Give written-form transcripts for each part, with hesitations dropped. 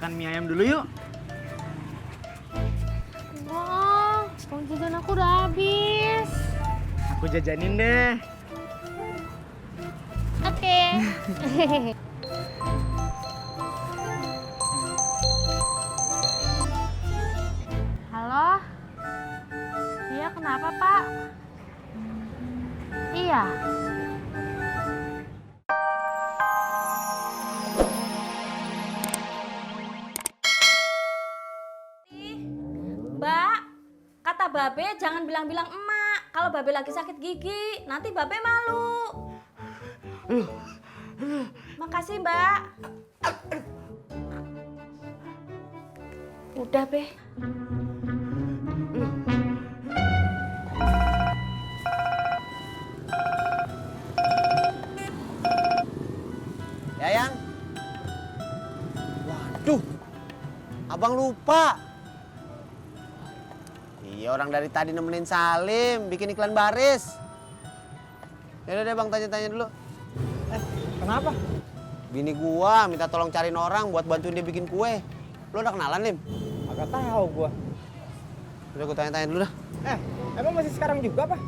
makan mie ayam dulu yuk. Wah, uang jajan aku udah habis. Aku jajanin deh. Oke. Halo? Iya, kenapa, Pak? Iya. Mbak, kata Babe jangan bilang-bilang emak kalau Babe lagi sakit gigi. Nanti Babe malu. Makasih, Mbak. Udah, Be. Yayang. Waduh. Abang lupa. Iya, orang dari tadi nemenin Salim bikin iklan baris. Yaudah deh Bang, tanya-tanya dulu. Kenapa? Bini gua minta tolong cariin orang buat bantuin dia bikin kue. Lo udah kenalan, Lim? Agak tahu gua. Udah gua tanya-tanya dulu dah. Emang masih sekarang juga, Pak?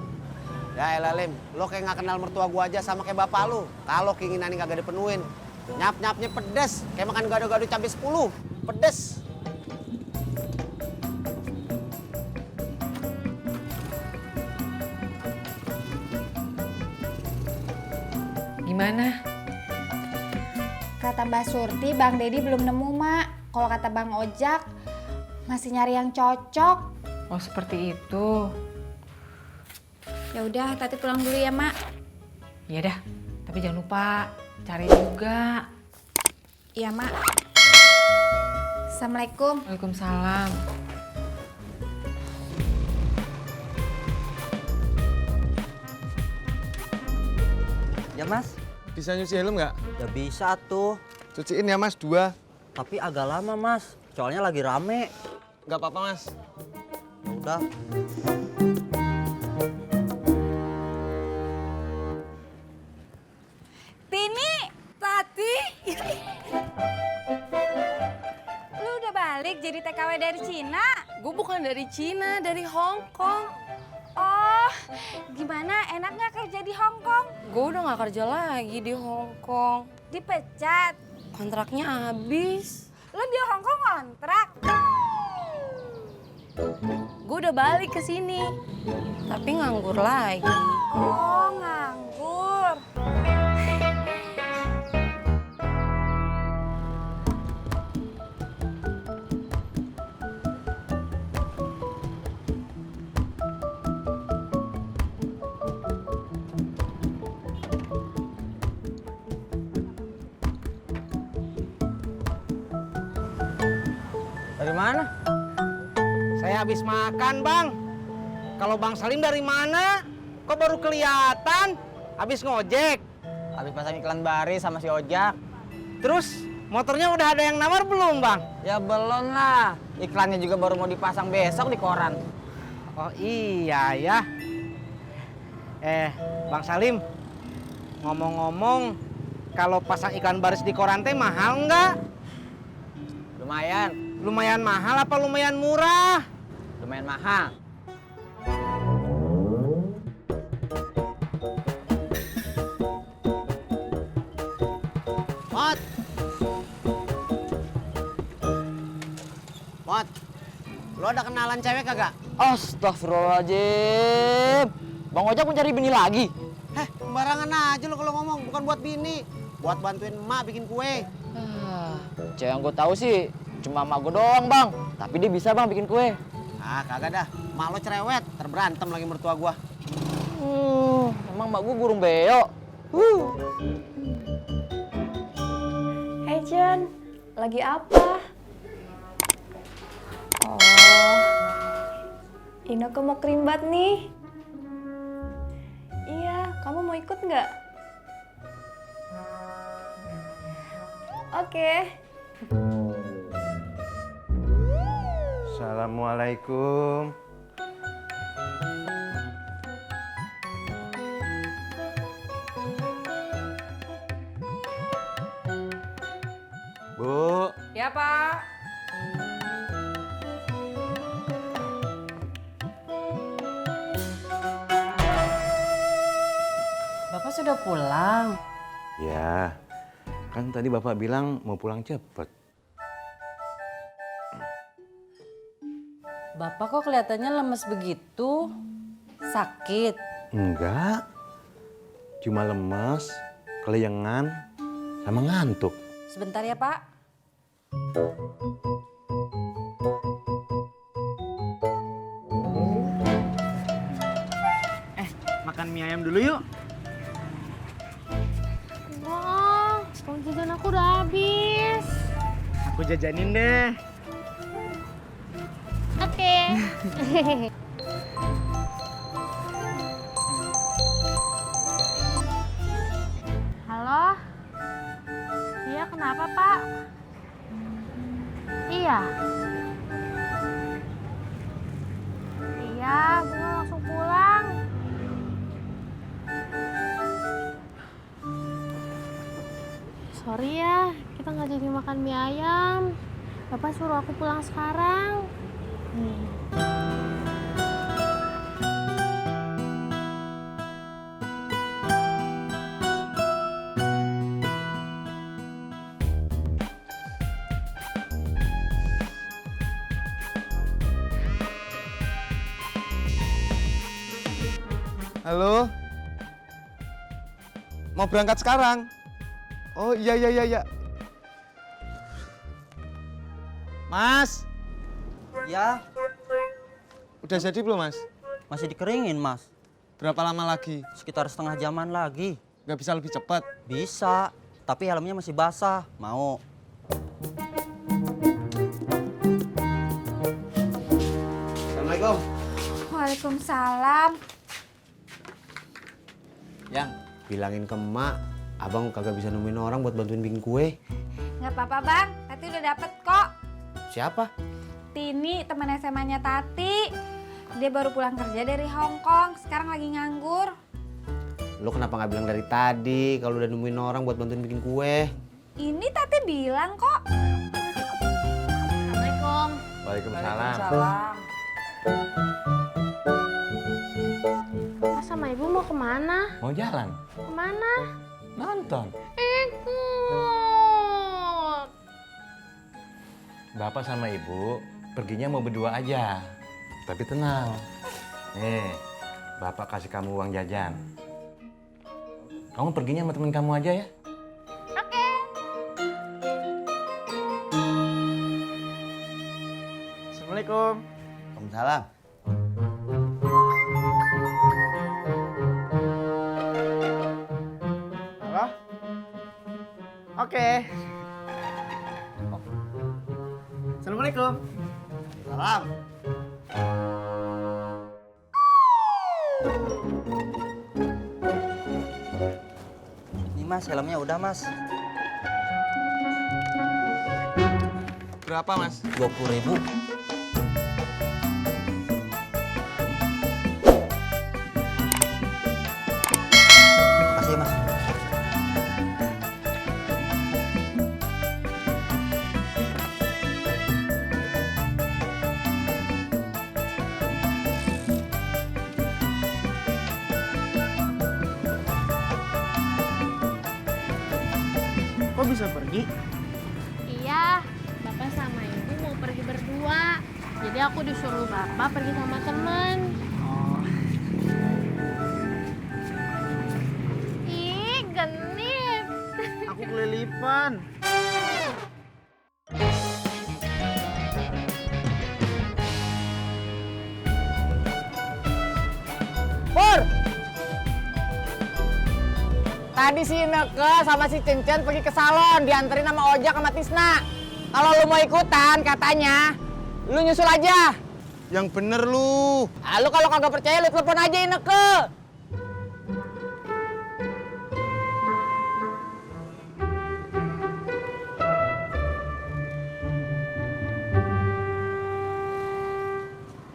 Ya elah, Lim. Lo kayak nggak kenal mertua gua aja sama kayak bapak lu. Kalau keinginannya kagak dipenuhin. Nyap-nyapnya pedes. Kayak makan gado-gado cabai 10. Pedes. Gimana? Kata Mbak Surti, Bang Dedi belum nemu, Mak. Kalau kata Bang Ojak, masih nyari yang cocok. Oh, seperti itu. Ya udah, Tati pulang dulu ya, Mak. Iya dah, tapi jangan lupa cari juga. Iya, Mak. Assalamualaikum. Waalaikumsalam. Ya Mas, Bisa nyuci helm nggak? ya bisa tuh. Cuciin ya Mas, 2. Tapi agak lama Mas, soalnya lagi rame. Nggak apa-apa Mas. Ya udah. Tini, Tati. Lu udah balik jadi TKW dari Cina? Gue bukan dari Cina, dari Hong Kong. Oh, gimana? Enak nggak kerja di Hong Kong? Gue udah gak kerja lagi di Hong Kong. Dipecat. Kontraknya habis. Lu di Hong Kong kontrak? Gue udah balik ke sini, tapi nganggur lagi. Oh, nganggur. Dari mana? Saya habis makan, Bang. Kalau Bang Salim dari mana? Kok baru kelihatan? Habis ngojek. Habis pasang iklan baris sama si Ojak. Terus motornya udah ada yang nawar belum, Bang? Ya belum lah. Iklannya juga baru mau dipasang besok di koran. Oh iya ya. Bang Salim, ngomong-ngomong, kalau pasang iklan baris di koran teh mahal nggak? Lumayan, Lumayan mahal apa lumayan murah? lumayan mahal. Mot. Mot. Lo ada kenalan cewek kagak? Astagfirullahaladzim. Bang Ojak mencari bini lagi. Sembarangan aja lo kalau ngomong, bukan buat bini. Buat bantuin emak bikin kue. Cewek yang gue tahu sih cuma emak gue doang bang. Tapi dia bisa bang bikin kue. Ah, kagak dah. Mak lo cerewet, terberantem lagi mertua gua. Emang emak gue gurung beo. Hey Jen, lagi apa? Oh, Ineke mau kerimbat nih. Iya, kamu mau ikut nggak? Oke. Assalamualaikum. Ya Ya, Pak. Bapak sudah pulang. Ya, kan tadi Bapak bilang mau pulang cepet. Bapak kok kelihatannya lemes begitu? Sakit? Enggak, cuma lemes, kelayangan, sama ngantuk. Sebentar ya, Pak. Makan mie ayam dulu yuk. Wah, uang jajan aku udah habis. Aku jajanin deh. Oke. Halo? Iya, kenapa, Pak? Iya. Iya, Bunga langsung pulang. Sorry ya, kita nggak jadi makan mie ayam. Bapak suruh aku pulang sekarang. Halo? Mau berangkat sekarang? Oh iya. Mas, Ya, udah jadi belum Mas? masih dikeringin, Mas. Berapa lama lagi? Sekitar setengah jaman lagi. Nggak bisa lebih cepat? Bisa, tapi helmnya masih basah. Mau? Assalamualaikum. Waalaikumsalam. Yang bilangin ke emak, abang kagak bisa nemuin orang buat bantuin bikin kue. Nggak apa-apa, Bang. Tati udah dapet kok. Siapa? Tini, teman SMA-nya Tati. Dia baru pulang kerja dari Hong Kong. Sekarang lagi nganggur. Lo kenapa nggak bilang dari tadi kalau udah nemuin orang buat bantuin bikin kue? Ini Tati bilang kok. Assalamualaikum. Waalaikumsalam. Bapak sama Ibu mau kemana? Mau jalan? Kemana? Nonton. Ikut. Bapak sama Ibu perginya mau berdua aja. Tapi tenang. Nih, Bapak kasih kamu uang jajan. Kamu perginya sama temen kamu aja ya. Oke. Assalamualaikum. Waalaikumsalam. Halo? Oke. Assalamualaikum. Salam. Ini Mas, helmnya udah Mas. Berapa Mas? 20.000. Makasih ya Mas. Kok bisa pergi? Iya, Bapak sama Ibu mau pergi berdua. Jadi aku disuruh Bapak pergi sama teman. Ih, genit. Aku kelilipan. Pur! Tadi si Ineke sama si Cencen pergi ke salon, dianterin sama Ojak sama Tisna. Kalau lu mau ikutan, katanya, lu nyusul aja. Yang bener lu. Ah, lu kalau kagak percaya, lu telepon aja Ineke.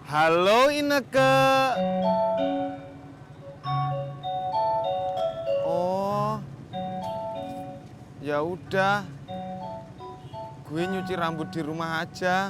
Halo Ineke. Oh. Ya udah. Gue nyuci rambut di rumah aja.